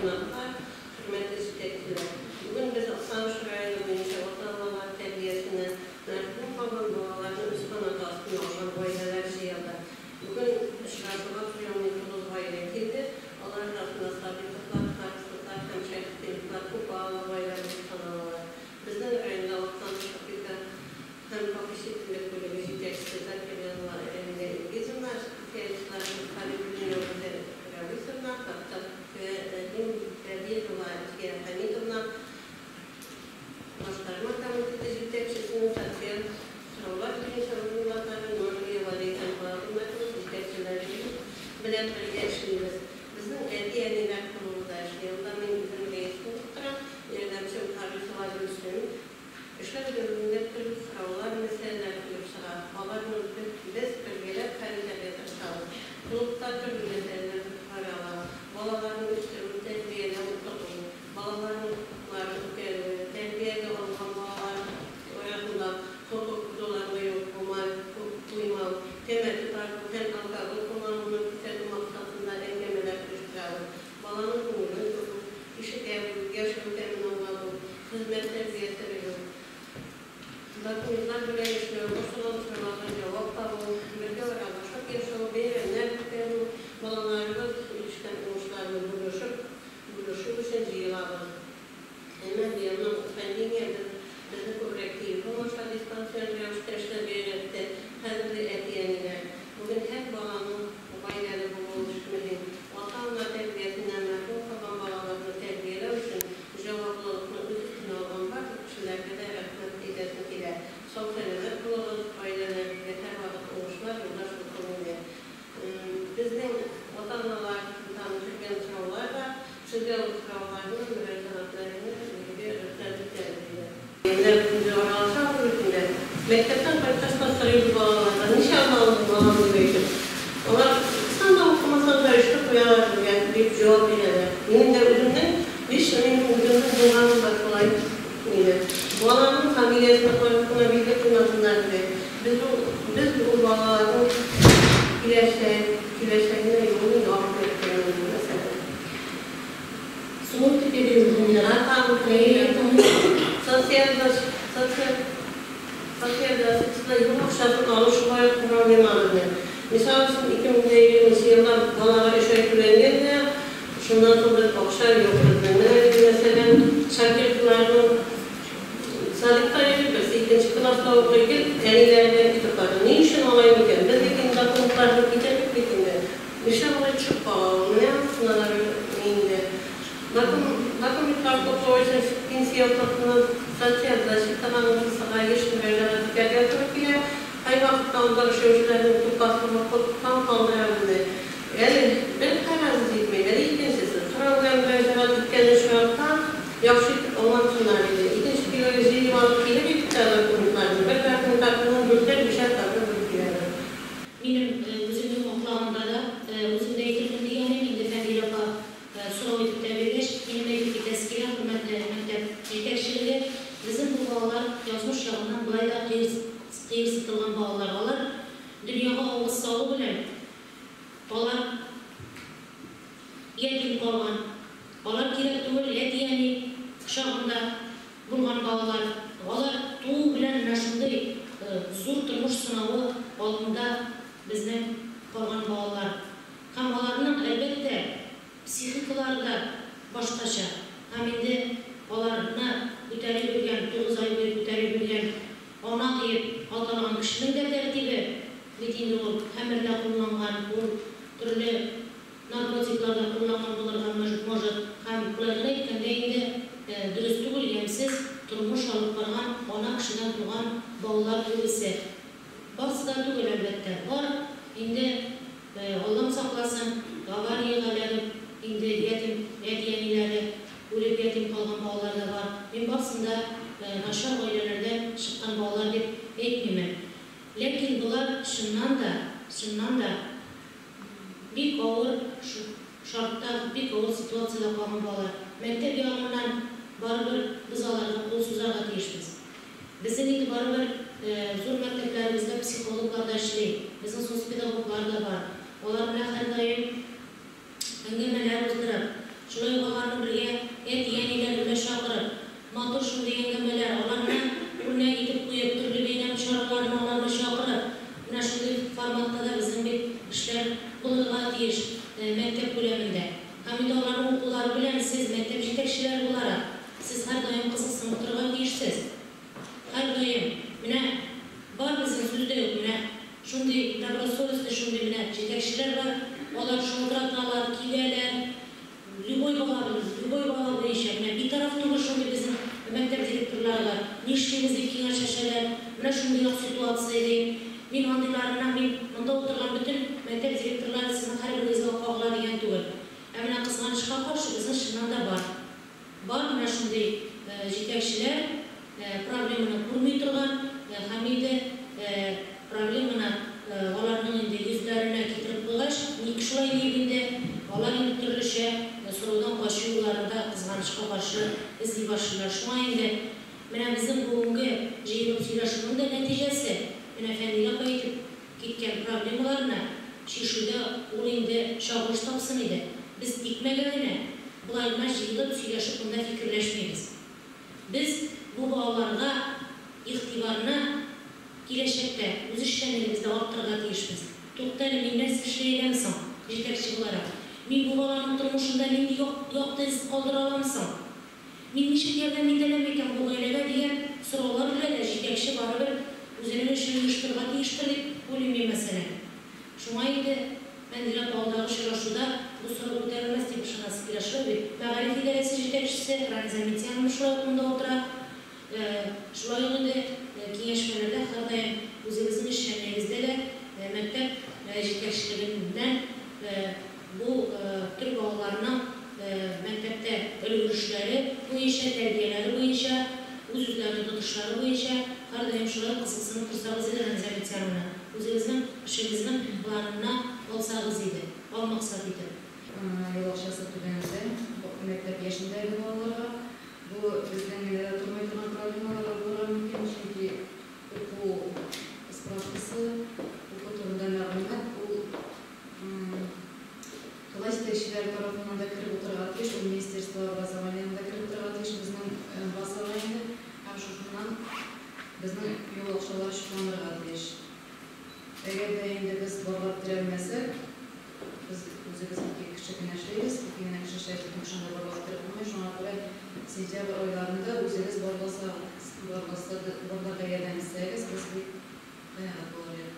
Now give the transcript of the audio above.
Кунаклар, хөрмәтле җитәкчеләр! Бүген без Актаныш районы буенча ата-аналар тәрбиясенә мәрхүм калган балаларны үз канаты астына алган гаиләләр җыелды. Бүген очрашуга приемный тугыз гаилә килде. Алар арасында Сабитовлар, Харисовлар һәм Шәйхетдиновлар күп балалы гаилә булып саналалар. Безнең районда Актаныш опека һәм попечительлек бүлеге җитәкчесе Закирянова Рәмилә Илгизовна, специалистлар Хәбибуллина Гүзәл Рәвисовна, Кәрим Кәбирова Әлфия Хәмитовна, башкарма комитеты җитәкчесенең социаль сораулар буенча урынбасары Нурлиева Ләйсән Фоатовна кебек җитәкчеләребез белән бергә эшлибез. Безнең әти-әниләр клубы да эшли. Анда мин үзем рәис булып торам, ярдәмчем Харисова Гөлсем. Эшләү дәверендә төрле сораулар, мәсьәләләр килеп чыга. Аларны без бергәләп хәл итәргә тырышабыз. Клубта төрле мәсьәләләр карала. Балаларны үстерү, тәрбияләү, укыту, балаларның хокуклары үтәлүе, тәрбиягә алынган балалар арасында хокук бозуларга юл куймау, тәмәке тарту һәм алкоголь куллануны кисәтү максатында әңгәмәләр оештырабыз. Баланың күңелен тоту, ишетә белү, яшәү тәмен аңлату, хезмәт тәрбиясе бирү, документлар белән эшләү, борчыган сорауларга җавап табу, бергә аралашып яшәү, бәйрәмнәр үткәрү, балаларыбыз ирешкән уңышларны бүлешеп, бүлешү өчен җыелабыз. Әмма быелның пандемия без безне күбрәк телефон аша дистанцион рәвештә эшләргә өйрәтте. Кадерле әти-әниләр, бүген һәр баланың гаиләле булуы бик мөһим. Ата-ана тәрбиясеннән мәхрүм калган балаларны тәрбияләү өчен җаваплылыкны үз өстенә алган барлык кешеләргә дә рәхмәт әйтәсем килә. Сау-сәламәт булыгыз, гаиләләрегезгә һәрвакыт уңышлар юлдаш булсын иде. Безнең ата-аналардан кергән сораулар бар. Сезгә ул сорауларны, мөрәҗәгатьләрне бирергә рөхсәт итәбез, диде. Менә без инде аралашабыз бит инде. Мәктәптән кайткач та сорыйбыз балалардан, ничә алма алдың, балам, дип әйтеп. Алар, укысаң да, укымасаң да, өчне куялар безгә, дип җавап бирәләр. Минем дә үземнең, лично минем үземнең булганым бар шулай инде. Баланың фамилиясенә карап кына билге куймасыннар иде. Без ул, без ул балаларның киләчәк, киләчәгенә юлны ябып әйткәнмен, мәсәлән. Сорау итеп бирдегез инде. Социаль социаль социаль защитада юл акчасын алу шулай ук проблема безнең. Мисал өчен, 2020 елда балага 3 ай түләнгән дә, шуннан соң без акча юк безнең. Менә инде, мәсәлән, Шакировларның садикта йөри, берсе икенче класста укый, гел әниләре белән китеп барды. Ни өчен алай микән? Без бит инде документларны китердек бит инде. Нишләп алай төшеп кала ул? Менә анысына да инде. Документлар туплау өчен пенсия фондына, социаль защитага НФСга еш мөрәҗәгать итәргә туры килә. Кайвакытта анда эшләүчеләрнең тупаслыгы таң калдыра безне. Әле бер кәгазе җитми, әле икенчесе. Сорау белән мөрәҗәгать иткән очракта яхшы итеп аңлатсыннар иде. Икенче килүгә җыеп алып килеп идек тә документларны, бер документ артыннан дүртәр, бишәр тапкыр бүлеп киләбез. Минем үземнең аклаганда да, үзем дә әйтермен дигәнем, инде Фәнзилә апа сорау итеп тә биргәч, минем әйтеп китәсе килә, хөрмәтле мәктәп җитәкчелеге, безнең бу балалар язмыш ягыннан болай да кыерсытылган балалар. Алар дөньяга авыз салу белән, алар ятим калган. Алар кирәк түгел әти-әни кочагында булган балалар. Алар туу белән менә шундый зур тормыш сынавы алдында безнең калган балалар. Һәм аларның, әлбәттә, психикалары да башкача. Һәм инде аларны күтәреп йөргән, 9 ай буе күтәреп йөргән ана диеп аталган кешенең дә тәртибе бит инде ул хәмер дә кулланган, ул төрле наркотиклар да кулланган булырга может. Һәм болай гына әйткәндә инде, дөрес түгел, ямьсез тормыш алып барган ана кешедән туган балалар күбесе. Барысы да түгел, әлбәттә. Бар инде, Аллам сакласын, авариягә эләгеп, инде ятим әти-әниләре үлеп ятим калган балалар да бар. Мин барысын да начар гаиләләрдән чыккан балалар дип әйтмимен. Ләкин болар чыннан да, чыннан да бик авыр шартта, бик авыр ситуациядә калган балалар. Мәктәп ягыннан барыбер без аларга кул сузарга тиешбез. Безнең инде барыбер зур мәктәпләребездә психологлар да эшли, безнең соцпедагоглар да бар. Алар белән һәрдаим әңгәмәләр уздырып, шулай ук аларның тиеш мәктәп күләмендә. Һәм инде аларның укулары белән сез, мәктәп җитәкчеләре буларак, сез һәрдаим кызыксынып торырга тиешсез. Һәрдаим. Менә бар безнең, сүз дә юк, менә шундый добросовестный, шундый менә җитәкчеләр бар, алар шалтыраталар, киләләр, любой бала белән, любой бала буенча, менә битараф түгел шундый безнең мәктәп директорлары да, нишлибез дип киңәшләшәләр, менә шундыйрак ситуация дип. Мин андыйларына, мин монда утырган бөтен мәктәп директорлары сезнең һәрберегезгә кагыла дигән түгел. Ә менә кызганычка каршы безнең чыннан да бар. Бар менә шундый җитәкчеләр, проблеманы күрми торган һәм инде проблеманы аларның инде йөзләренә китереп куйгач, ник шулай диеп инде, алар инде төрлечә сораудан качу юлларын да кызганычка каршы эзли башлыйлар. Шуңа инде менә безнең бүгенге җыелып сөйләшүнең дә нәтиҗәсе, менә Фәнилә апа әйтеп киткән проблемаларны чишүдә ул инде чагылыш тапсын иде. Без тикмәгә генә болай гына җыелып сөйләшеп монда фикерләшмибез. Без бу балаларга игътибарны киләчәктә үз эшчәнлегебездә арттырырга тиешбез. Тукта әле, мин нәрсә эшли алам соң, җитәкче буларак? Мин бу баланың тормышында нинди якты эз калдыра алам соң? Мин ничек ярдәм итә алам икән бу гаиләгә дигән сораулар белән дә җитәкче барыбер үзенең эшен оештырырга тиештер дип уйлыйм мин, мәсәлән. Шуңа инде Фәнзилә апа алдагы очрашуда бу сорау күтәрелмәс дип ышанасы килә. Шулай бит, мәгариф идарәсе җитәкчесе Раниза Митяновна шулай ук монда утыра. Шулай ук инде киңәшмәләрдә һәрдаим үзегезнең эшчәнлегегездә дә мәктәп җитәкчелегеннән бу төр балаларның мәктәптә өлгерешләре буенча, тәрбияләре буенча, үз-үзләрен тотышлары буенча һәрдаим шулай ук кызыксынып торсагыз иде, Раниза Митяновна, үзегезнең эшегезнең планына алсагыз иде, ал максат итеп. Юл акчасы түләнде мәктәп яшендәге балаларга. Бу безнең генә дә тормый торган проблемалар булырга мөмкин, чөнки уку справкасы, уку турында мәгълүмат ул класс җитәкчеләре тарафыннан да кереп утырырга тиеш, ул Министерство образованиедан да кереп утырырга тиеш безнең базага инде, һәм шушыннан безнең юл акчалары чыкланырга тиеш. Әгәр дә инде без барлап бетерә алмасак, без үзебез ике кеше генә эшлибез, ике генә кеше эшләп бөтен кешене барлап бетереп булмый, шуңа күрә сентябрь айларында үзегез барласа, барларга ярдәм итсәгез, без бик канәгать булыр идек.